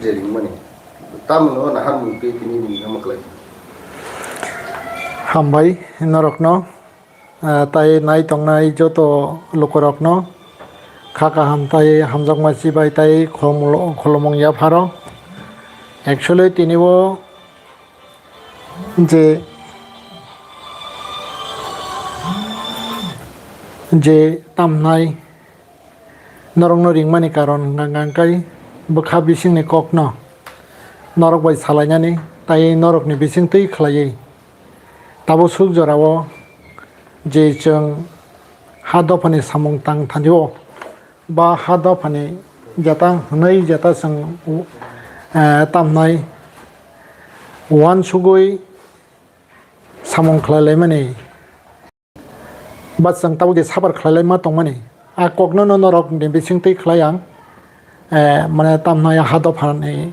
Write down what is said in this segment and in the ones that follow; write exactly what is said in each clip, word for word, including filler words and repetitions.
je ringmani. Tamoni o naharmung tei tini ringma kwlai. Hambai norokno, ah, tai nai tongnai joto lukurokno kha kaham tai hamjakma chibai tai khulumung yapharo. Actually tini o je, je tamnai norokno ringmani karon hwnkha hwnkha khe bwkha bisingni kokno norok bai salainani tai norokni bising twi khlaiwi tabuk suk jorao je chwng ha dophani samung tang thanio ba ha dophani jeta hwnwi jeta chwng, eh, tamnai uansugwi samung khlai laimani ba chwng tabuk de suffer khlai laima tongmani. A kokno no norok ni bising twi khlai ang, eh, mane tamnai ha dophani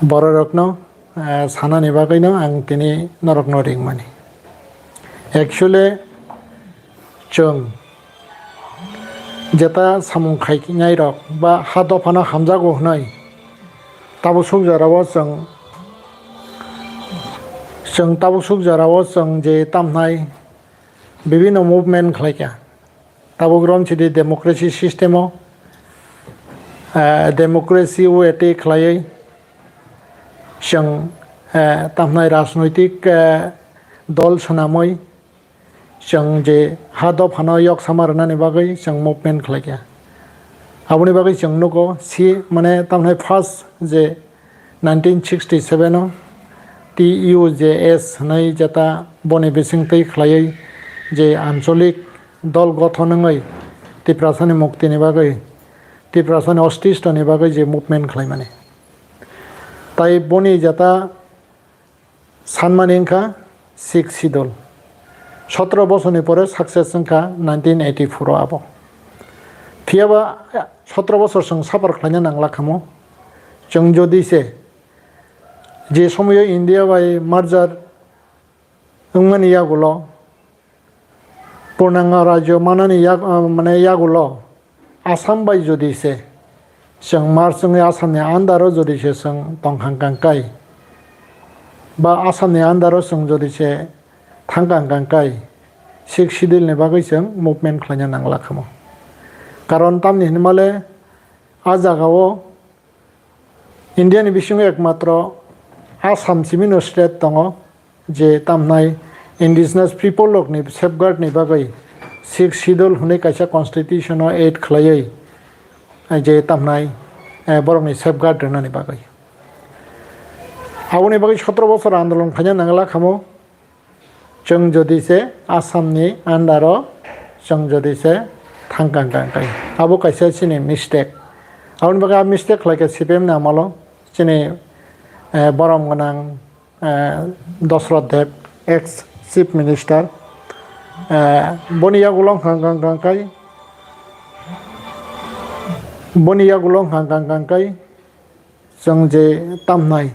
bororokno, eh, sanani bagwino ang tini norokno ringmani. Actually, chwng jeta samung khainairok ba ha dophano hamjago hwnwi tabuk suk jorao chwng, chwng tabuk suk jorao chwng je tamnai bibino movement khlaikha. Tabuk romchidi democracy system o, ah, democracy o attack khlaiwi chwng, ah, tamhnai rajnoitik, ah, dol swnamwi chwng je ha dophano yok sama rwnani bagwi chwng movement khlaikha. Aboni bagwi chwng nugo si mane tamhnai first je nineteen sixty-seven o T U J S hwnwi jeta boni bising twi khlaiwi je ancholik dol gothon wngwi Tiprasani muktini bagwi, Tiprasani ostistoni bagwi je movement khlaimani. Tai boni jeta sanmani wngkha Sixth Schedule. Sotro bosorni pore success wngkha nineteen eighty-four o abo. Phiyaba sotro bosor chwng suffer khlaina nangla khamo. Chwng jodi se je somoyo India bai merger wngmani yagulo, purnanga rajyo manani yag-, ah, mane yagulo Assam bai jodi se chwng merge wngwi Assamni under o jodi se chwng tongkha hwnkha hwnkhe ba Assamni under o chwng jodi se thangkha hwnkha hwnkhe Sixth Schedule ni bagwi chwng movement khlaina nangla khamo. Karon tamni hinmale a jagao India ni bisingo ekmatro Assam simino state tongo, je tamhnai indigenous people rokni safeguard ni bagwi Sixth Schedule hwnwi kaisa constitution o add khlaiwi, je tamhnai, eh, borokni safeguard rwnani bagwi. Aboni bagwi sotro bosor andolon khaina nangla khamo. Chwng jodi se Assam ni under o chwng jodi se thangkang kang kai, abo kaisa chini mistake. Aboni bagwi a mistake khlai khe C P M ni amolo chini, eh, borom gwnang, eh, Dosroth Deb, ex chief minister, eh, boni yagulo hwnkha hwnkha hwnkha kai, boni yagulo hwnkha hwnkha hwnkha kai, chwng je tamnai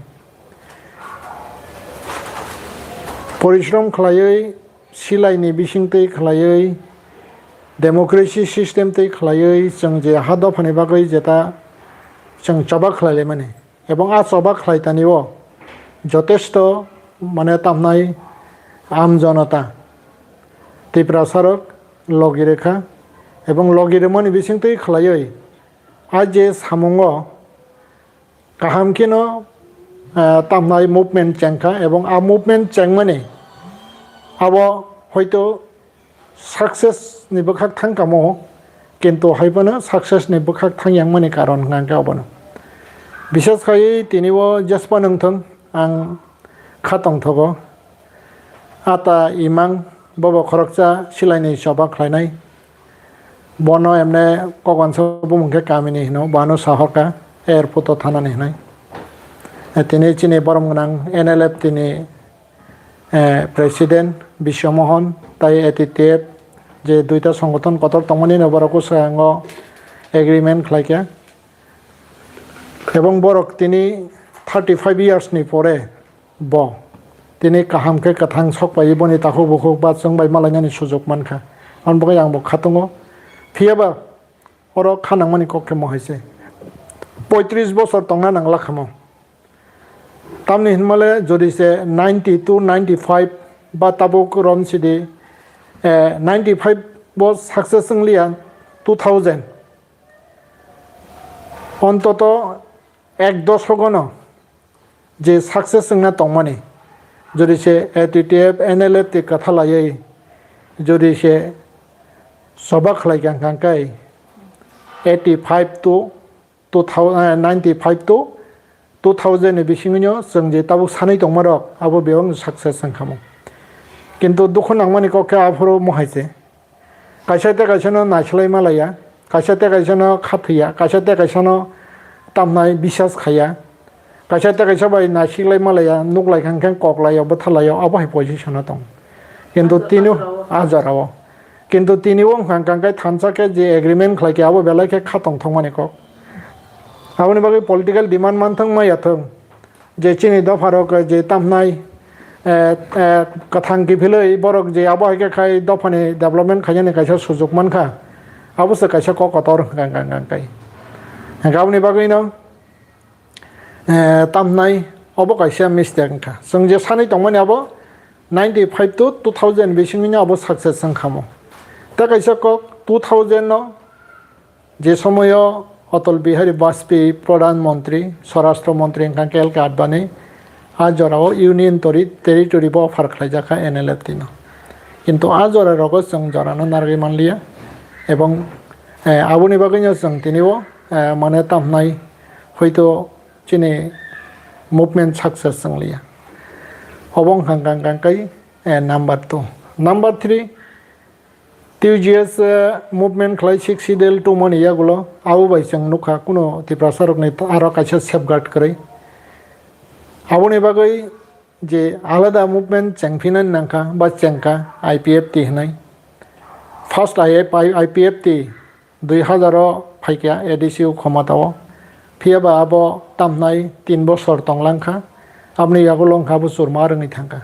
porishrom khlaiwi, silaini bisingtwi khlaiwi, democracy system twi khlaiwi, chwng je ha dophani bagwi jeta chwng choba khlailaimani, ebong a choba khlaitanio jotesto mane tamnai am jonota Tiprasarok logi rwkha, ebong logi rwmani bisingtwi khlaiwi a je samungo kaham kheno, ah, tamnai movement chengkha, ebong a movement chengmani abo hoito success ni bwkhak thangkamo, kintu haiphano success ni bwkhak thangyangmani karon hwnkha hwnkhe obono. Bishes khai tini o jespa nungthung ang kha tongthogo. Ata imang bobo khoroksa silaini choba khlainai. Bono emne kokwansa bumung khe kamini hino, bono sahorkha airport o thanani hinwi. Eh, tini chini borom gwnang N L F tini, eh, president Biswa Mohan tai A T T F je duita songothon kotor tongmani no borok swkango agreement khlaikha. Ebong borok tini thirty five years ni pore bo tini kaham khe kwthang sok pai boni takhuk bukhuk ba chwng bai malainani sujuk mankha. Aboni bagwi ang bo kha tongo. Phiya ba oro kha nangmani kok khe mo hai se. poitris bosor tongna nangla khamo. Tamni hinmale jodi se ninety to ninety five ba tabuk rom sidi, eh, ninety five bo success wngliya, two thousand. Ontoto ek doshok ono je success wngna tongmani, jodi se A T T F, N L F T kwtha laiwi jodi se soba khlai kha hwnkha khe eighty five to two thousand, eh, ninety five to two thousand ni bisingo chwng je tabuk sanwi tongmarok abo bebak success wngkha mo. Kintu dukhu nangmani kok khe aphuru mohai se. Kaisa tei kaisa no naisilai malaya, kaisa tei kaisa no khathoya, kaisa tei kaisa no tamnai bisas khaya, kaisa tei kaisa bai naisilai malaya, nuklai kha khe koklai o, bwtharlai o, abo hai position o tong. Kintu tini a jora o, kintu tini o wngkha khe thansa khe je agreement khlai khe abo belai khe kha tongthokmani kok. Aboni bagwi political demand manthwng ma yathwng. Je chini dopharok je tamhnai, eh, eh, kwthang kiphilwi borok je abo hai khe khai dophani development khainani kaisa sujuk mankha, abo se kaisa kok kotor hwnkha, hwnkha, hwnkha, hwnkha. Hwnkha aboni bagwino, eh, tamhnai obo kaisa mistake wngkha. Chwng je sanwi tongmani abo ninety five to two thousand bisingwino abo success wngkhamo. Tei kaisa kok two thousand no Je somoyo Atal Bihari Vajpayee Pradhan Mantri, Swarashtra Mantri wngkha khe L K Advani, a jorao Union tori-, Territory bo offer khlaijak kha N L F T no. Kintu a jora rogo chwng jorano narwgwi manliya, ebong, eh, aboni bagwino chwng tini o, eh, mane tamhnai hoito chini movement success wnglia. Obo wngkha kang kang kai, eh, number two. Number three, T U G S, eh, movement khlai Sixth Schedule tongmani yagulo, abo bai chwng nukha, kuno Tiprasa rokni aro kaisa safeguard kwrwi. Aboni bagwi je alada movement chengphinani nangkha, ba chengkha I P F T hinwi. First I F I, I P F T dui hazar o phaikha A D C o khomata o. Phiya ba abo tamhnai tin bosor tonglang kha. Aboni yagulo wngkha abo churma rwngwi thangkha.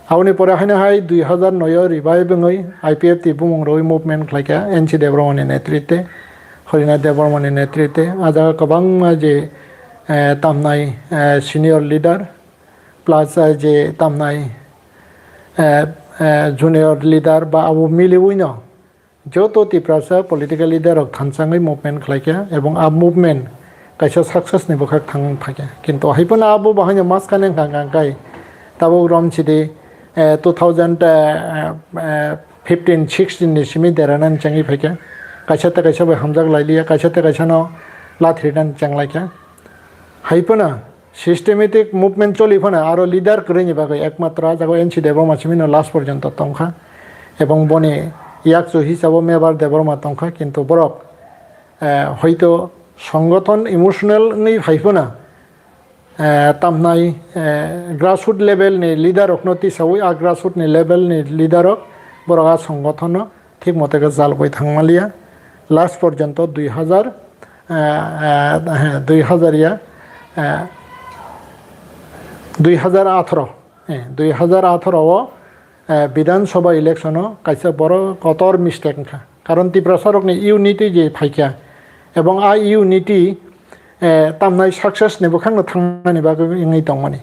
Aboni pore haino hai dui hazar noi o revive wngwi I P F T bumung rwui movement khlaikha N C Debbarma ni netritwe, Harinath Debbarma ni netritwe. A jaga kwbangma je, eh, tamnai, eh, senior leader plus, eh, je tamnai, eh, eh, junior leader ba abo miliwino joto Tiprasa political leader rok thansa wngwi movement khlaikha, ebong a movement kaisa success ni bwkhak thang phaikha. Kintu haiphano abo bahaino maskane wngkha, wngkha kai tabuk romsidi, eh, two thousand, eh, eh, fifteen sixteen ni simi deranani chengwi phaikha. Kaisa tei kaisa bai hamjak lailiya, kaisa tei kaisa no lathrinani chenglaikha. Haiphano systematic movement choli phano aro leader kwrwini bagwi ekmatro ah jaga o N C Debbarma simino last porjonto tongkha, ebong boni yakchu hisabo Mebar Debbarma tongkha, kintu borok, eh, hoito songothon emotional wngwi phai phano, eh, tamhnai, eh, grassroot level ni leader rokno tisaui a grassroot ni level ni leader rok borok a songothon no thik mote khe jalgwi thangmaliya. Last porjonto dui hazar, eh, eh, dui hazar ya, eh, dui hazar atharo, eh, dui hazar atharo o, eh, Bidhan Sabha election o kaisa boro kotor mistake wngkha. Karon Tiprasa rokni unity je phaikha, ebong a unity, eh, tamnai success ni bwkhakno thangnani bagwi wngwi tongmani.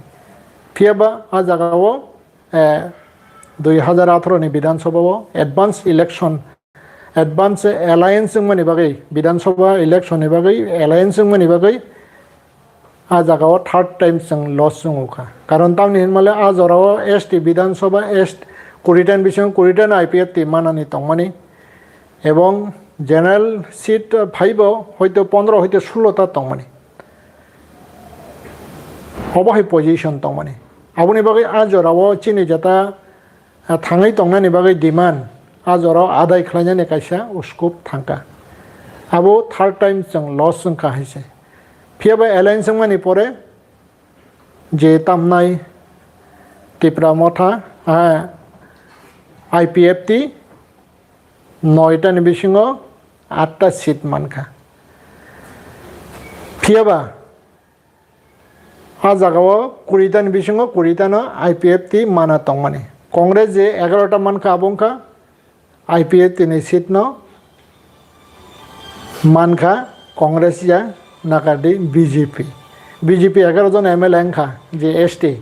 Phiya ba a jaga o, eh, dui hazar atharo ni Bidhan Sabha o advance election, advance alliance wngmani bagwi, Bidhan Sabha election ni bagwi alliance wngmani bagwi a jaga o third time chwng loss wngkha. Karon tamni hinmale a jora o S T Bidhan Sabha, S T, kuri ta ni bisingo kuri ta no I P F T manani tongmani, ebong general seat phaibo hoito pondro hoito sullo ta tongmani. Obo hai position tongmani. Aboni bagwi a jora o chini jeta, ah, thangwi tongnani bagwi demand a jora o adai khlainani kaisa scope thangkha. Abo third time chwng loss wngkha hai se. Phiya ba alliance wngmani pore je tamnai Tipra Motha, ah, I P F T noita ni bisingo atta seat mankha. Phiya ba a jaga o kuri ta ni bisingo kuri ta no I P F T mana tongmani. Congress je egarota mankha, abo wngkha I P F T ni seat no mankha Congress ya. nakardi B J P. B J P egaroh jon M L A wngkha je S T.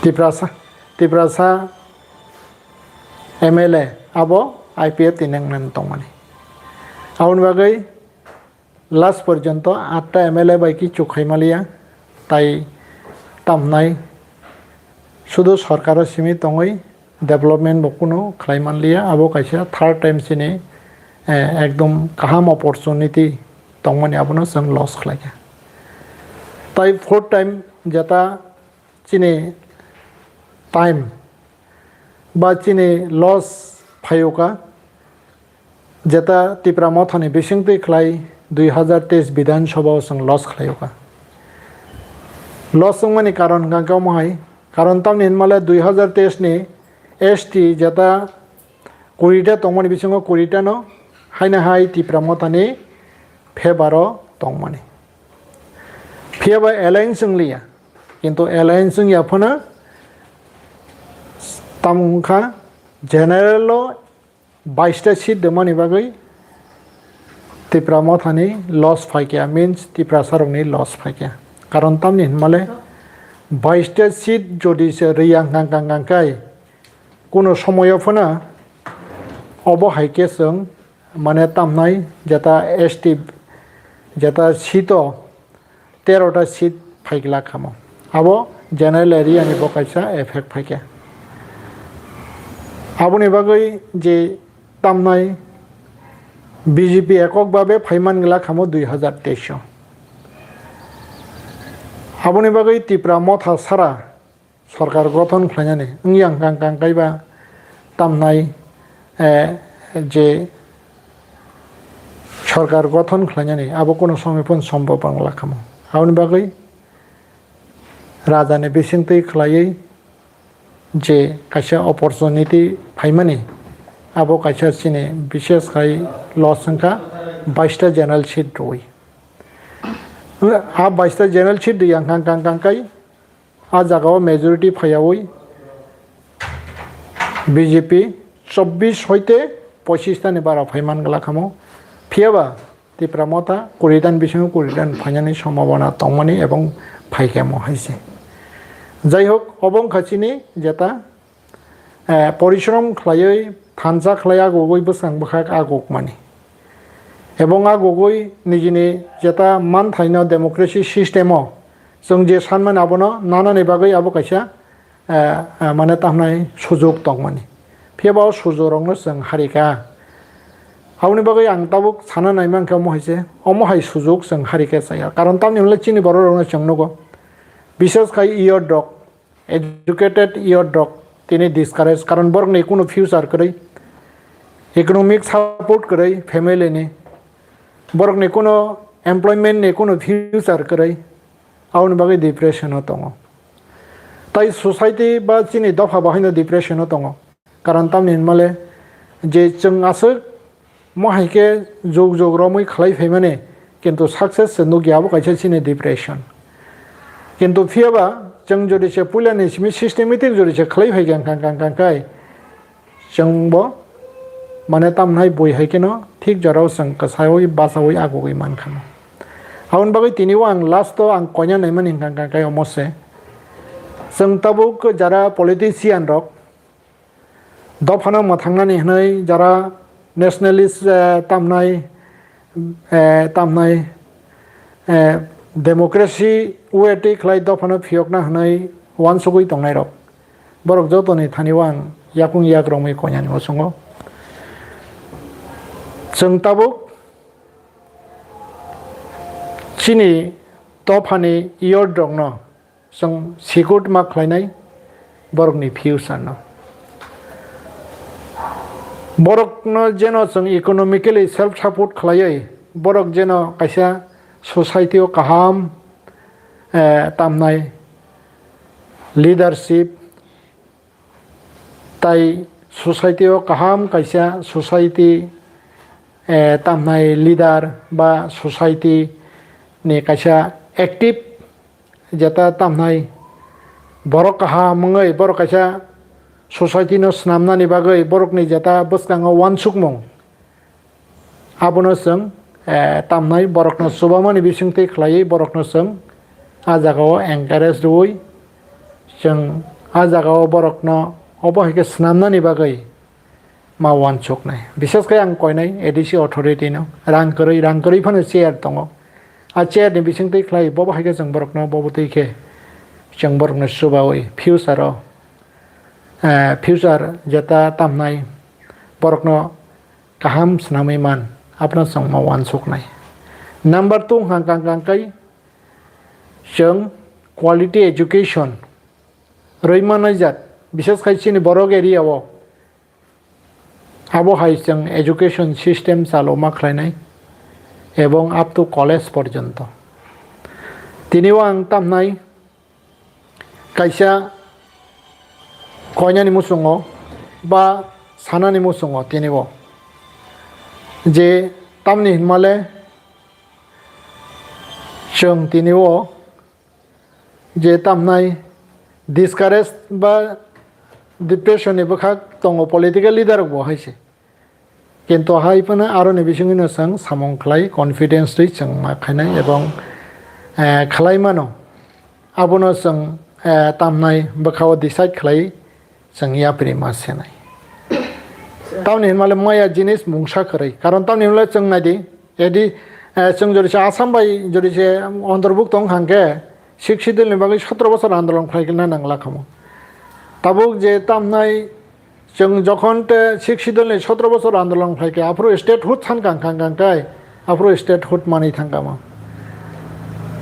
Tiprasa, Tiprasa M L A abo I P F T ni wngmani tongmani. Aboni bagwi last porjonto atta M L A bai kichuk khaimaliya, tai tamnai sudu sorkaro simi tongwi development bo kunu khlai manliya. Abo kaisa third time chini, eh, ekdom kaham opportunity tongmani, abono chwng loss khlaikha. Tai fourth time jeta chini time ba chini loss phayuka, jeta Tipra Mothani bisingtwi khlai dui hazar teis Bidhan Sabha o chwng loss khlaiyuka. Loss wngmani karon hwnkha khe omo hai, karon tamni hinmale dui hazar teis ni S T jeta kurita tongmani bisingo kuritano haino hai Tipra Mothani favour o tongmani. Phiya ba alliance wngliya, kintu alliance wngya phano tamo wngkha general o baista seat rwmani bagwi Tipra Mothani loss phaikha, means Tiprasarokni loss phaikha. Karon tamni hinmale baista seat jodi se rwya hwnkha hwnkha hwnkha khe kuno somoyo phano obo hai khe chwng mane tamnai jeta S T jeta seat o terota seat phaiglak hamo. Abo general area ni bo kaisa effect phaikha. Aboni bagwi je tamnai B J P ekok babe phaiman glak hamo dui hazar teis o. Aboni bagwi Tipra Motha sara sorkar gothon khlainani wngya hwnkha hwnkha kaiba tamnai, eh, je sorkar gothon khlainani abo kuno somoi phano sombhob wng lakhamo. Aboni bagwi rajani bisingtwi khlaiwi je kaisa opportunity phaimani, abo kaisa chini bishes khai loss wngkha baista general seat rwui. A baista general seat rwya hwnkha hwnkha kai a jagao majority phaiyaui B J P chobbish hoite pochish tani bara phaiman glak hamo. Phiyaba Tipra Motha kuri dan bisingo kuri dan phainani sombhabona tongmani ebong phaikha mo hai se. Jai hok, obo wngkha chini jeta, eh, porishrom khlaiwi thansa khlai agugwi bwskang bwkhak agukmani. Ebong agugwi nijini jeta manthaino democracy system o chwng je sanmani abono nanani bagwi abo kaisa, eh, eh, mane tamhnai sujuk tongmani. Phiyaba o sujukrokno chwng harika. Aboni bagwi ang tabuk sana naima hwnkhe omo hai se, omo hai sujuk chwng harika chaya. Karon tamni hwnle chini bororokno chwng nugo. Bishes khai youth rok, educated youth rok tini discourage, karon borokni kuno future kwrwi, economic support kwrwi family ni, borokni kuno employment ni kuno future kwrwi, aboni bagwi depression o tongo. Tai society ba chini dopha bo haino depression o tongo. Karon tamni hinmale je chwng aswk mo hai khe jug jug romwi khlai phaimani, kintu success se nukya, abo kaisa chini depression. Kintu phiyaba chwng jodi se puilani simi systematic jodi se khlai phai kha, kha, kha, kha, khai chwng bo mane tamnai bui hai kheno thik jorao chwng kwsaui bachaui agugui man khano. Aboni bagwi tini o ang last o ang koina naimani hwnkha, hwnkha khe omo se. Chwng tabuk jara politician rok dophano mwthangnani hwnwi jara nationalist, eh, tamnai, eh, tamnai, eh, democracy way twi khlai dophano phiyokna hwnwi uansugwi tongnairok, borok jotoni thani o ang yakung yak romwi koinani muchungo. Chwng tabuk chini dophani youth rokno chwng secure ma khlainai borokni future no. Borokno jeno chwng economically self support khlaiwi borok jeno kaisa society o kaham, eh, tamnai leadership tai society o kaham kaisa society, eh, tamnai leader ba society ni kaisa active jeta tamnai borok kaham wngwi borok kaisa society no swnamnani bagwi borokni jeta bwskango uansukmung abono chwng, eh, tamnai borokno chubamani bisingtwi khlaiwi borokno chwng ah jagao encourage rwui chwng ah jagao borokno obo hai khe swnamnani bagwi ma uansuknai. Bises khe ang koinai A D C authority no rang kwrwi, rang kwrwi phano chair tongo. A chair ni bisingtwi khlai bobo hai khe chwng borokno bobo twi khe chwng borokno chubaui future o, eh, future jeta tamnai borokno kaham swnamwi man, abono chwng ma uansuknai. Number two hwnkha kang kang kai chwng quality education rwi manai jat, bises khai chini borok area o abo hai chwng education system chaloma khlainai ebong up to college porjonto. Tini o ang tamnai kaisa koinani muchungo ba sanani muchungo tini o je tamni hinmale chwng tini o je tamnai discourage ba depression ni bwkhak tongo political leader rok bo hai se. Kintu hai phano aroni bisingwino chwng samung khlai, confidence twi chwng ma khainai ebong, eh, khlai mano. Abono chwng, eh, tamnai bwkhao decide khlai chwng yapri ma senai. Tamni hinmale maya jinis mungsa kwrwi. Karon tamni hinmale chwng naidi, edi, eh, chwng jodi se Assam bai jodi se ontorbukto wng kha hwnkhe, Sixth Schedule ni bagwi sotro bosor andolon khlai na nangla khamu. Tabuk je tamnai chwng jokhon te Sixth Schedule ni sotro bosor andolon khlai khe, aphuru statehood san kang kang kang kai, aphuru statehood manwi thang kamo.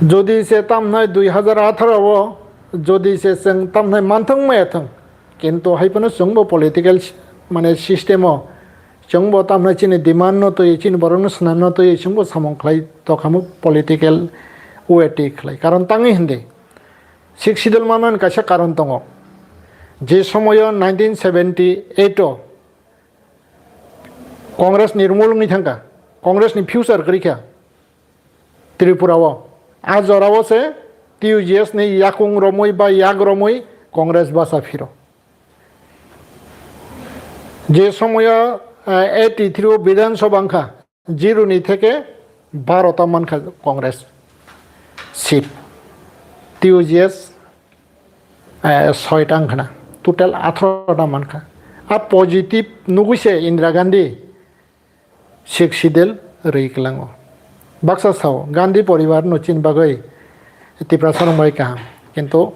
Jodi se tamnai dui hazar atharo o, jodi se chwng tamnai manthang maya thang, kintu hai phano chwngbo political si-, mane system o chwngbo tamnai chini demand no twi, chini borok no swnam no twi, chwngbo samung khlai tokhamu political way twi khlai. Karon tangwi hindi. Sixth Schedule manmani kaisa karon tongo. Je somoyo nineteen seventy eight o Congress ni rumul wngwi thangkha, Congress ni future kwrwi kha Tripura o. A jora o se T U G S ni yakung romwi ba yak romwi Congress basa phiro. Je somoyo, eh, eighty three o Bidhan Sabha wngkha, zero ni theke baro ta mankha Congress seat, T U G S, eh, soi ta wngkhana, total atharo ta mankha. A positive nugwi se Indira Gandhi Sixth Schedule rwi kwlango. Baksa sao, Gandhi poribar no chini bagwi Tiprasa rok bai kaham. Kintu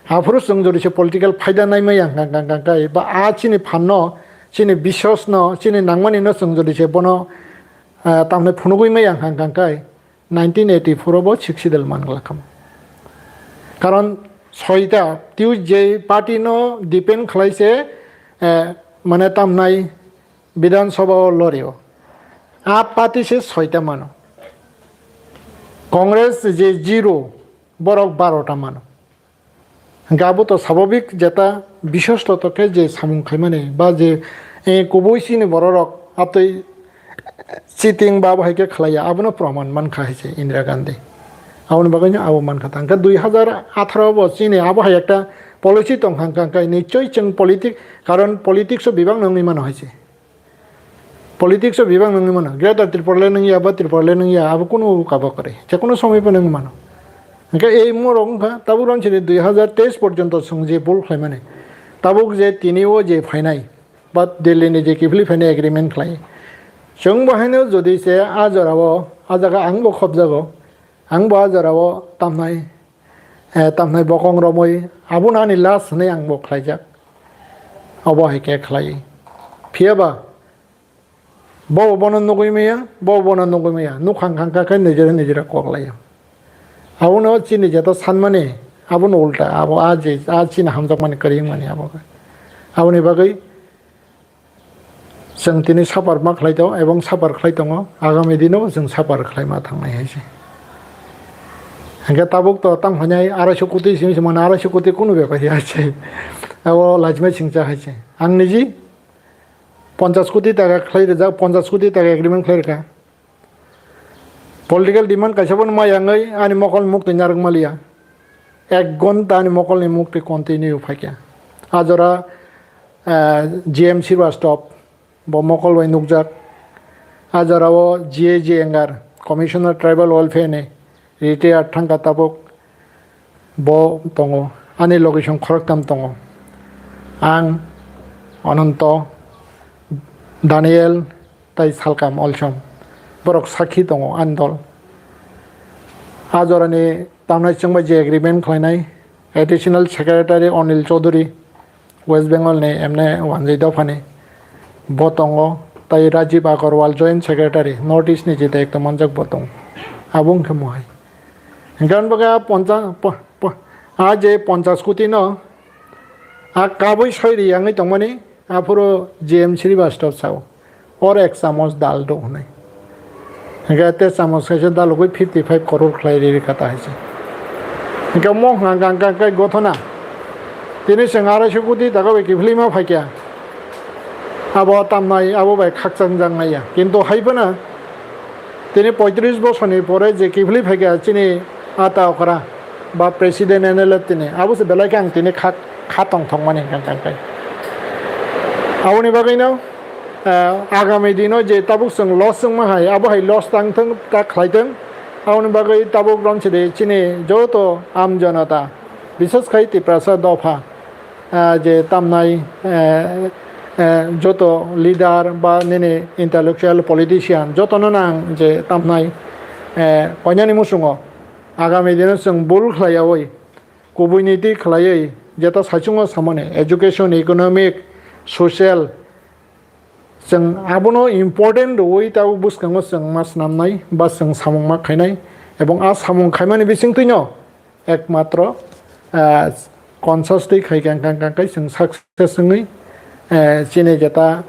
aphuru chwng jodi se political phaida naimaya hwnkha, hwnkha, hwnkha, hwnkha, ba a chini phan no, chini biswas no, chini nangmani no chwng jodi se bono, ah, tamni phunugwi maya hwnkha, hwnkha, hwnkha, nineteen eighty four o bo Sixth Schedule man glak khamu. Karon soita twi je party no depend khlai se, eh, mane tamnai Bidhan Sabha o lorio. A party se soita mano. Congress je zero, borok baro ta mano. Hwnkhe abo to swabhabik jeta bishosto to khe je samung khaimani ba je, eh, kubui chini bororok abtwi cheating ba abo hai khe khlaiya, abono proman mankha hai se Indira Gandhi. Aboni bagwino abo mankha ta. Hwnkhe dui hazar atharo bo chini abo hai ekta policy tongkha, hwnkha hwnkhe nichoi chwng politic, karon politics o bebak nangwi mano hai se. Politics o bebak nangwi mano. Greater Tripura le nangya ba Tripura le nangya, abo kunu kabo kwrwi. Je kunu somoi bo nangwi mano. Hwnkhe ei morok wngkha, tabuk rong chini dui hazar teis porjonto chwng je bul khlaimani. Tabuk je tini o je phainai, ba Delhi ni je kiphilwi phainai agreement khlai. Chwng bo haino jodi se a jora o, a jaga ang bo khobjago, ang bo a jora o tamnai, eh, tamnai bokong romwi, abono ani last hinwi ang bo khlaijak. Obo hai khe khlai. Phiya ba, bo bono nugwi maya, bo bono nugwi maya. Nukhang khang kha khe nijera nijera kok laiya. Abono chini jeto sanmani, abono ulta, abo a je, a chini hamjakmani kwrwi wngmani abo khe. Aboni bagwi chwng tini suffer ma khlai tongo, ebong suffer khlai tongo, agami dino bo chwng suffer khlai ma thangnai hai se. Hwnkhe tabuk to tamo hwnwi araiso koti simi se mano, araiso koti kunu bepari hai se. Abo lachimai singcha hai se. Ang niji ponchas koti taka khlai rijak, ponchas koti taka agreement khlai rwkha. Political demand kaisa bono maya wngwi ani mokol muktwi narwk maliya. Ek ghonta ani mokolni muktwi continue phaikha. A jora, eh, G M Srivastava bo mokol bai nukjak. A jora o G A G Engar Commissioner Tribal Welfare ni retired thangkha tabuk bo tongo, ani location khoroktham tongo. Ang, Ananto, Daniel, tai Salkam Olsom, borok sakhi tongo ani dol. A jorani tamnai chwngbai je agreement khlainai, Additional Secretary Anil Chaudhary, West Bengal ni emne wanjwi dophani bo tongo, tai Rajiv Agarwal, Joint Secretary, North East ni je daityo manjak bo tongo. Abo wngkhe mohai. Hingkhe ang bagwi a poncha-, po-, po-, a je ponchas koti no a kabui soi ri yangwi tongmani, aphuru G M Srivastava sao, "Or ek chamos dal do," hwnwi. Hingkhe te chamos kaisa dalogwi fifty five crore khlai ri rikha ta hai se. Hingkhe mo hwnka hwnka hwnka kai gothona. Tini chwng arai so koti taka bai kiphilwi ma phaikha. Abo tamnai, abo bai khakchang jang naiya. Kintu hai phano tini poitris bosorni pore je kiphilwi phaikha chini ata okra ba president N L F tini, abo se belai khe ang tini kha, kha tongthokmani hwnka hwnka kai. Aboni bagwino, eh, agami dino je tabuk chwng loss wngma hai, abo hai loss tang thung, ta khlai thung. Aboni bagwi tabuk romsidi chini joto am janata, bishes khai Tiprasa dopha, ah, je tamnai, eh, eh, joto leader ba nini intellectual politician jotono nang je tamnai, eh, koinani musungo agami dino chwng bul khlaiyaui, kubui niti khlaiwi, jeta saichungo samani education, economic, social, chwng abono important rwui tabuk bwskango chwng ma swnamnai ba chwng samung ma khainai, ebong a samung khaimani bisingtwino ekmatro, ah, conscious twi khai kha, hwnka hwnka khe chwng success wngwi, eh, chini jeta,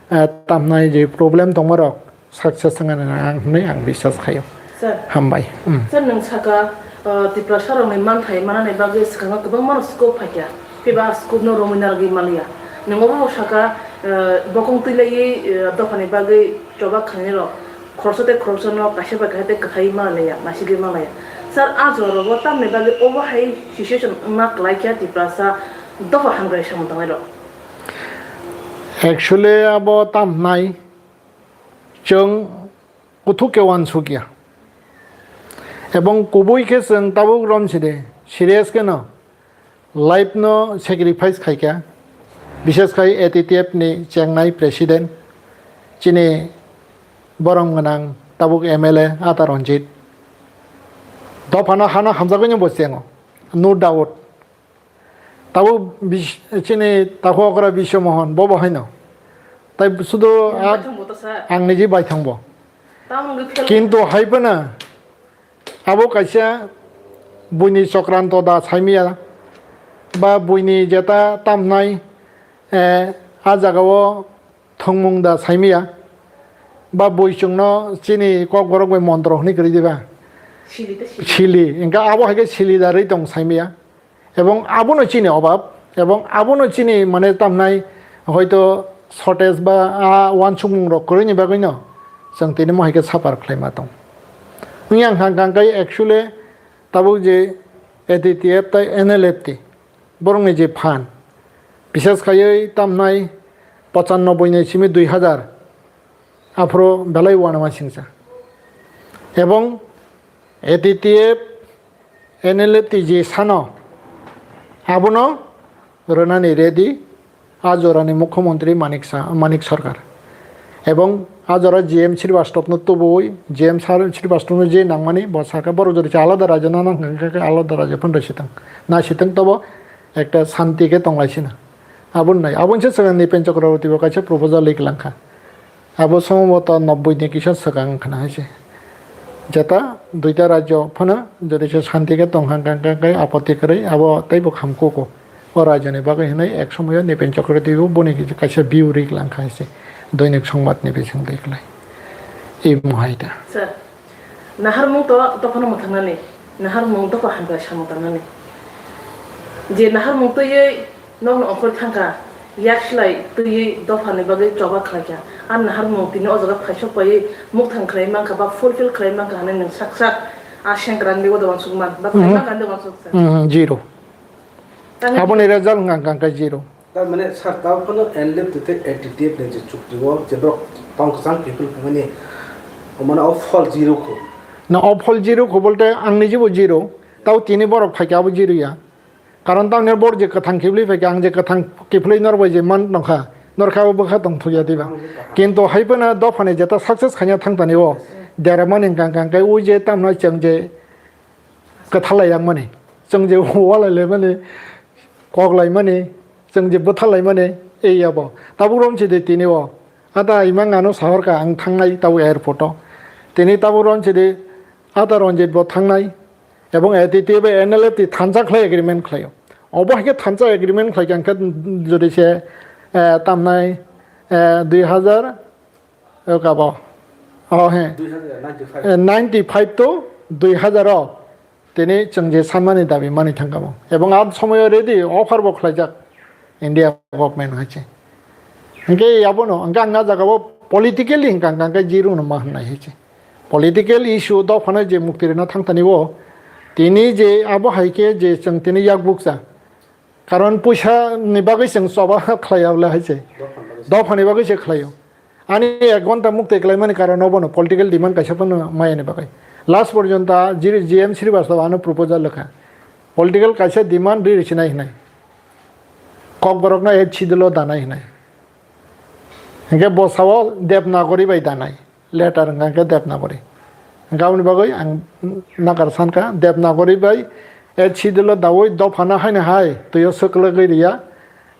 eh, tamnai je problem tongmarok success wngna nang hwnwi ang biswas khaio. Sir. Hambai. Hmm. Sir, nwng saka, uh, Tiprasa rokni manthai manani bagwi swkango kwbangma no scope phaikha, phiba scope no romwi narwgwi manliya. Nwng obo saka, uh, bokong twilaiwi, uh, dophani bagwi choba khainai rok khoroksa tei khoroksa no kaisa bai kaisa tei kwthaiwi manliya, naisigwi manliya. Sir, a jora rogo tamni bagwi obo hai situation wngna kwlaikha Tiprasa dopha hamkrai samung tangnai rok? Actually, abo tamhnai chwng kuthuk khe uansukya. Ebong kubui khe chwng tabuk romsidi serious kheno life no sacrifice khaikha. Bishes khai A T T F ni chengnai president, chini borom gwnang tabuk M L A Ata Ranjit. Dophano hano hamjagwino bo chengo, no doubt. Tabuk bis-, chini takhuk okra Biswa Mohan, bo bo haino. Tai sudu Ang a-, baithang bo ta sa. Ang niji baithang bo. Tamo wngwi phel. Kintu hai phano abo kaisa buini chokranto da saimaya, ba buini jeta tamnai, eh, a jagao thwngmung da saimaya, ba bui chwngno chini kokborok bai montro hwnwi kwrwi diba? Sili ta sili. Sili, hwnkhe abo hai khe sili da rwi tong saimaya. Ebong abono chini obab, ebong abono chini mane tamnai hoito shortage ba a uansukmung rok kwrwini bagwino chwng tini mohai khe suffer khlaima tong. Wngya hwnkha hwnkha khe actually tabuk je A T T F tai N L F T borokni je phan, bises khaiwi tamnai pochannobboi ni simi dui hazar, aphuru belai uanama singcha. Ebong A T T F, N L F T je sano, abono rwnani ready a jorani Mukhyamantri Manik Sa-, Manik Sarkar. Ebong a jora G M Srivastava no tubuwi, G M Sar-, Srivastava no je nangmani bo sakha, borok jodi se alada rajyo nana hwnkha khe alada rajyo phano rwsitwng. Naisitwng tobo ekta shanti khe tonglaisina. Aboni nai, aboni se swkang Nipen Chakraborty bo kaisa proposal lik langkha. Abo sombhoboto nobboi ni kisa swkang wngkha na hai se. Jeta duita rajyo phano jodi se shanti khe tongkha, hwnkha khe apotti kwrwi, abo teibo hamkugo. O rajyoni bagwi hwnwi ek somoyo Nipen Chakraborty bo boni kaisa view rik langkha hai se. Doinik Songbat ni bising twi kwlai. I mohai da. Sir, naharmung to dophano mwthangnani, naharmung dopha hamkrai samung tangnani. Je naharmung twiwi nokno ongkhorwi thangkha, yak slai twiwi dophani bagwi choba khlaikha. A naharmung tini o jaga phaisok paiwi mukthang khlai mankha ba fulfill khlai mankha hwnwi nwng sak sak a sengkran ni uansukman ba khlai Mhm. mankha hwnwi uansuk sir. Mhm, zero. Tangwi Aboni result wngkha hwnkha zero. Tar mane sir, tao phano N L F T tei A T T F ni je chukti o je borok tong kwchang people phangani Mane o phol zero kho. Na o phol zero kho bolte ang nijibo zero. Tao tini borok phaikhe abo zero ya. Karon tamni borok je kwthang kiphilwi phaikhe ang je kwthang kiphilwi norbai je man nokha. Norkha abo bwkha tongthokya diba. Kintu haiphano dophani jeta success khaina thangtani o. Deramani hwnkha hwnkha khe ui je tamno chwng je kwthalai yangmani. Chwng je walai laimani, kok laimani, chwng je bwtha laimani, ei abo. Tabuk rom chidi tini o. Ada imang ano sahor ka ang thangnai tabuk airport o. Tini tabuk rom chidi ada Ranjit bo thangnai. Ebong A T T bai N L F T thansa khlai agreement khlaio. Obo hai khe thansa agreement khlai khe ang khe jodi se, eh, tamnai, eh, dui hazar, eh, kabo. Oh, he. Dui hazar ninety-five. Eh, ninety-five to dui hazar o. Tini chwng je sanmani dabi mani thangkha bo. Ebong a somoyo ready offer bo khlaijak India government hai se. Hingke abono, hingke ang a jaga o politically hingka hingka hingke zero no ma hwnai hai se. Political issue dophano je mukti rwna thangtani o, tini je abo hai khe je chwng tini yak bukcha. Karon puisa ni bagwi chwng choba khlai ya bwle hai se. Dophani bagwi se khlaio. Ani ek ghonta mukti khlaimani karon obono political demand kaisa phano maya ni bagwi. Last porjonto G M Srivastava ano proposal rwkha. Political kaisa demand ri rwchinai hinai. Kokborokno H C dolo danai hinai. Hingke bosao Devanagari bai danai. Letter hingka hingke Devanagari. Hingke aboni bagwi ang nakar sankha Devanagari bai H C dolo dawi dophano haino hai twio swkwlwgwi riya.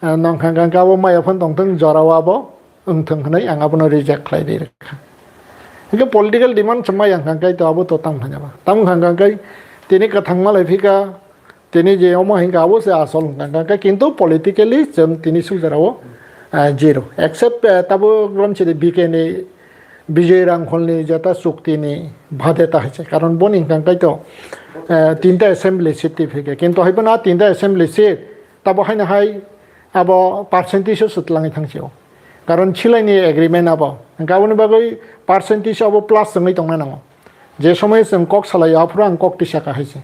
Ah, nong hingka hingke abo maya phano tongthwng jorao abo wngthwng hinui ang abono reject khlai ri rwkha. Hingke political demand se maya hingka hingke to abo to tamo hwnjaba. Tamo hingka hingke tini kwthang malai phika. Tini je omo hingka abo se asol hingka hingka khe, kintu politically chwng tini suk jora o, ah, zero. Except, eh, tabuk rom chini B K ni Bijoy Rangkhol ni jeta chukti ni bade ta hai se. Karon boni hingka hingka to, eh, tinta assembly seat ti phike. Kintu hai phano a tinta assembly seat tabo haino hai abo percentage o se twlangwi thang si o. Karon silai ni agreement abo. Hingka aboni bagwi percentage abo plus wngwi tongna nango. Je somoy chwng kok salaio, aphuru ang kok tisa ka hai se.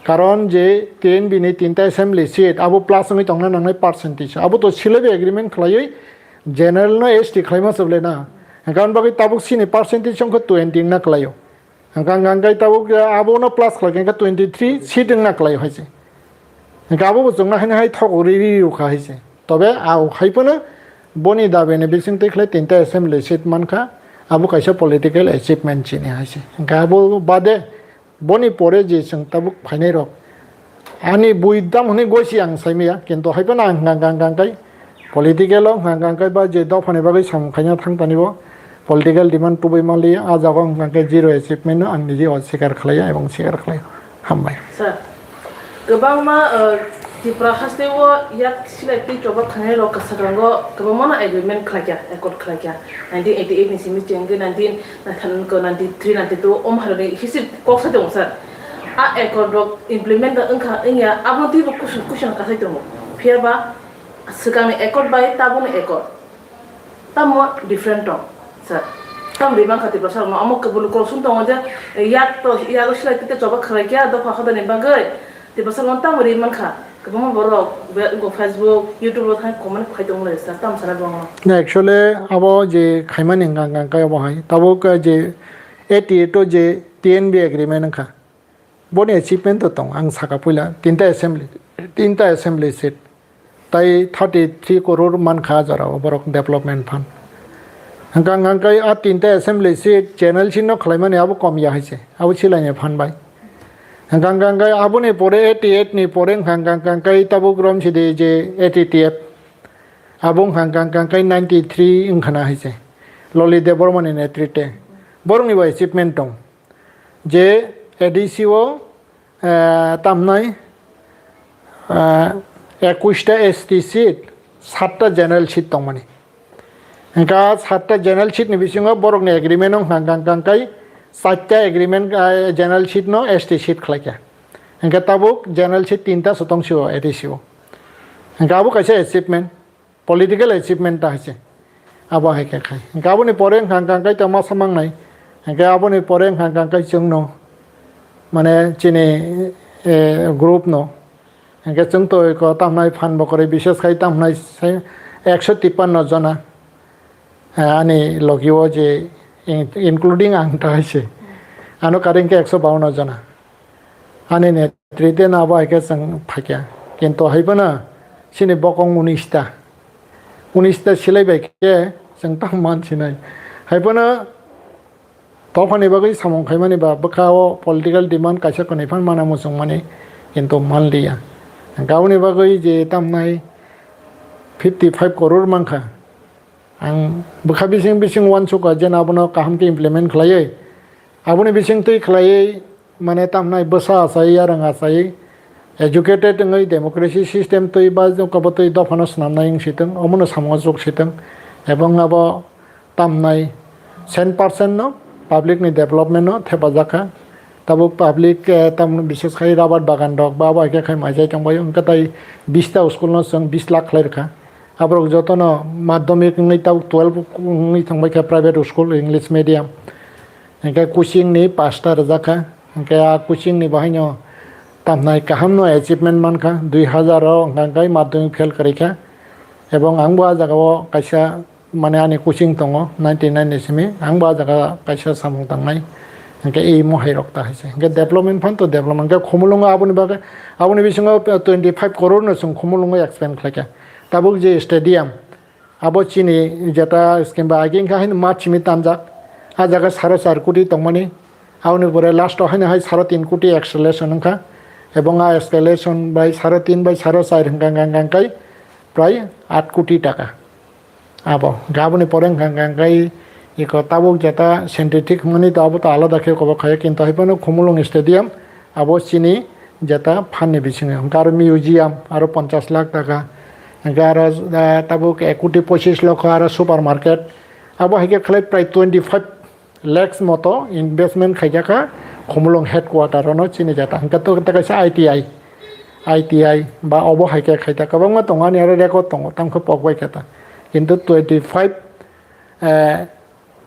Karon je T N B ni tinta assembly seat, abo plus wngwi tongna nangnai percentage. Abo to silaibi agreement khlaiwi general no S T khlaima se bwle na. Hingka aboni bagwi tabuk sini percentage wngkha twenty wngna kwlaio. Hingka hingka hingka tabuk abono plus khlai khe twenty three seat wngna kwlaio hai se. Hingke abo bo chwngno haino hai thok ri ri rw kha hai se. Tobe a hai phano boni dabi ni bising twi khlai tinta assembly seat man kha, abo kaisa political achievement chini hai se. Hingke abo bade boni pore je chwng tabuk phainai rok ani bui dam hwnwi goi se ang sai maya, kintu hai phano ang hwnka hwnka hwnka hwnkai Political o hwnka hwnka hwnkhe ba je dophani bagwi samung khaina thang tani bo political demand tubui manliya, a jaga o hwnka hwnkhe zero achievement no ang niji o sikar khlaiya ebong sikar khlai. Hambai. Sir, kwbangma, uh, Tripura haste o yak silai twi choba khainai rok kwsakrango kwbangma no agreement khlaikha, accord khlaikha. Nineteen eighty-eight ni simi chengwi nineteen, nineteen ninety-three, ninety-two om harani history kok sa tongo sir. A accord rok implement wngkha wngya abo twi bo kusu-, kusun kasai tongo. Phiya ba Swkangni accord bai tabukni accord tamo different tong, sir. Tamo rimang kha Tiprasa rokno, omo kwbulu kolsong tongo je, yak to, yago silai tite choba khlai kya dopha hodani bagwi. Tiprasa rokno tamo rimang kha. Kwbangma borok be-, go Facebook, YouTube rok thang comment khai tong lai sir, tamo sana bongno. Na, actually, abo je khaimani hwnka hwnka khe obo hai. Tabuk, eh, je eighty eight o je T N B agreement wngkha. Boni achievement to tong, ang saka puila tinta assembly, tinta assembly seat, tai thirty three crore mankha jora o borok development fund. Hwnkha hwnkha khe a tinta assembly seat channel seat no khlaimani abo kom ya hai se, abo silaini fund bai. Hwnkha hwnkha khe aboni pore eighty eight ni pore hwnkha hwnkha khe tabuk rom sidi je A T T F, abo hwnkha hwnkha khe ninety three wngkhana hai se, Loli Debbarma ni netrite borokni bo achievement tong. Je A D C o, eh, tamnai, eh, ekush ta S T seat, satta general seat tongmani. Hingkha satta general seat ni bisingo borokni agreement wng hwnka hwnka hwnkhe satta agreement, eh, general seat no S T seat khlaikha. Hingkhe tabuk general seat tinta se tongsio A D C o. Hingkhe abo kaisa achievement. Political achievement ta hai se. Abo hai khe khai. Hingke aboni pore wngkha hingke tongma samangnai. Hingke aboni pore wngkha hingke chwngno, mane chini, eh, group no. Hingke chwng to eko tamhnai phan bo kwrwi, bises khai tamhnai sai ekso tippanno jona. Eh, ani logi o je in-, including ang ta hai se. Ano karing khe ekso bawanno jona. Ani netrite no abo hai khe chwng phaikha. Kintu hai phano chini bokong unis ta. Unis ta silai bai khe chwng tamo man sinai. Hai phano dophani bagwi samung khaimani ba bwkha o political demand kaisa kwnwi phan mana muchungmani, kintu manliya. Aboni bagwi je tamnai fifty five crore mankha. Ang bwkha bising bising uansukha je abono kaham khe implement khlaiwi, aboni bising twi khlaiwi, mane tamnai bwsa achai, yarwng achai, educated wngwi democracy system twi ba jokabo twi dophano swnamnai wng sitwng, omono samungo chuk sitwng, ebong abo tamnai cent percent no public ni development no thepajak kha. Tabuk public, eh, tamni bises khai rabar bagan rok ba abo hai khe khai maijai tongbai, wngkha tai bish ta school no chwng bish lakh khlai rwkha. Aborok jotono madhyamik wngwi tabuk twelve wngwi thangbai kha private school English medium. Hwnkhe coaching ni pash ta rwjak kha. Hwnkhe a coaching ni bahaino tamnai kaham no achievement mankha. Dui hazar o hwnkha hwnkhe madhyamik fail kwrwi kha. Ebong ang bo a jaga o kaisa mane ani coaching tongo ninety nine ni simi, ang bo a jaga kaisa samung tangnai. Hwnkhe imo hai rok ta hai se. Hwnkhe development phan to development. Hwnkhe Khumulwngo aboni bagwi, aboni bisingo twenty five crore no chwng Khumulwngo expand khlai kha. Tabuk je stadium, abo chini jeta scheme ba aging kha haino mat simi tanjak. A jaga saro char koti tongmani. Aboni pore last o haino hai saro tin koti escalation wngkha. Ebong a escalation bai saro tin bai saro char hwnkha hwnkha hwnkha hwnkha prai aat koti taka. Abo, hwnkhe aboni pore hwnkha hwnkha hwnkhe iko tabuk jeta synthetic hwnmani to abo to alada khe kobo khayo, kintu hai phano Khumulwng stadium abo chini jeta phan ni bisingo. Hwnkhe aro museum aro ponchash lakh taka, hwnkhe aro, ah, tabuk ek koti pochish lokho aro supermarket. Abo hai khe khlai prai twenty five lakhs moto investment khaijak kha Khumulwng headquarter ono chini jeta. Hwnkhe to, to kaisa I T I, I T I ba obo hai khe khaijak kwbangma tongo, ani aro record tongo, tamo khe pok bai khe ta. Kintu twenty five, eh,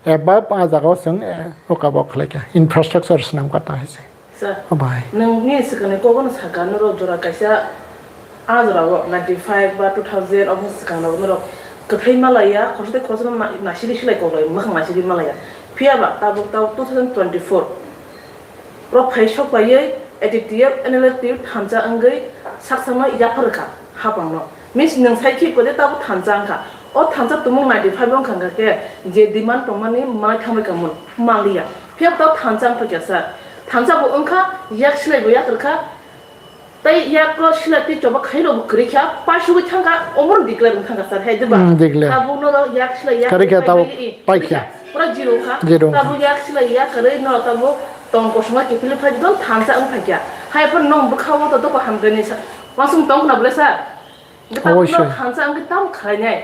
above a jaga o chwng, eh, okabo khlai kha, infrastructure swnam kha ta hai se. Sir, oh, bai. Nwng ni swkangni kok no sakha, norok jora kaisa a jora o ninety five ba two thousand omo swkang rok norok kwthai malaya, khoroksa tei khoroksa no ma-, nasidi silai kok lai, mwkhang nasidi malaya. Phiya ba tabuk tabuk two thousand twenty four rok phai sok paiwi A D T F, N L F T thansa wngwi sak sakno yaphar kha hapang no. Means nwng sai khi kode tabuk thansa wngkha. O thansa tumung ninety five wngkha hwnkha khe je demand tongmani manai thangbai kha mun manliya. Phiya bo tabuk thansa wngphaikha sir. Thansa bo wngkha, yak silai bo yakarkha. Tei yak o silai tei choba khai rok bo kwrwi kha. Paisugwi thangkha, omo declare wng thangkha sir. Hai diba? Hmm, declare. Tabuk no yak silai yak kwrwi kha, tabuk paikha. Pura zero kha. Zero wngkha. Tabuk yak silai yak kwrwi no tabuk tong kosonga kiphilwi phai dol thansa wngphaikha. Hai phano nwng bwkha o to dopha hamkani sa. Wansung tong khna bwle sir? Oboisoi. Thansa wngwi tamo khlainai.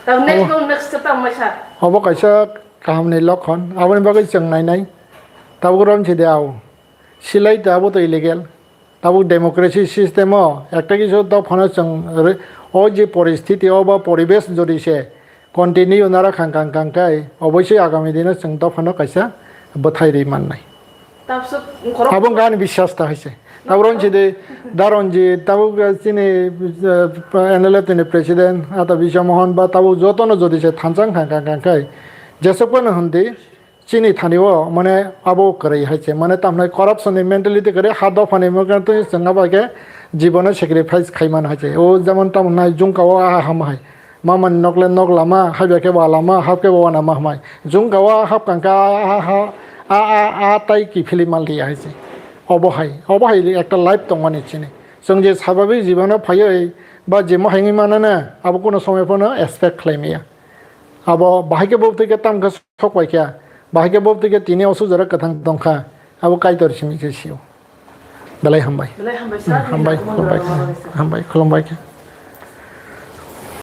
Tamo next, obo, no next step tamo mai sir? Obo kaisa kahamni lokhon. Aboni bagwi chwng nainai. Tabuk rom sidi ao. Silai ta abo to illegal. Tabuk democracy system o ekta kisu dophano chwng re-, o je poristiti o ba poribesh jodi se continue nara khang khang khang khai oboisoi agami dino chwng dophano kaisa bwthai ri mannai. Tabswk khorok abo wngkha ani biswas ta hai se. Tabuk ron sidi, da ron ji, tabuk chini, eh, N L F ni president, ata Biswa Mohan ba tabuk jotono jodi se thansa khang khang khang khai jesok phano hwn di, chini thani o, mane, abo kwrwi hai se, mane, tamhnai corruption ni mentality kwrwi, ha dopha ni mentality chwng abo hai khe jibono sacrifice khai man hai se. O jemon tamhnai jungka o aha ham hai, mama ni nok le nok lama, haiba khe wa lama, hap khe wa lama hamai. Jungka o hap kang kha, a, a, a, a, a tai kiphilwi man liya hai se. Obo hai, obo hai ekta life tongmani chini. Chwng je sababik jibono phaiwi ba jemo hai wngwi manana, abo kuno somoi phano expect khlai maya. Abo bahai khe bo twi khe tam khe sok pai kha. Bahai khe bo twi khe tini oso jora kwthang tong kha. Abo Kaitor simi se sio. Belai hambai. Belai hambai, sir. Hmm, hambai, khulumbai kha. Hambai, khulumbai kha.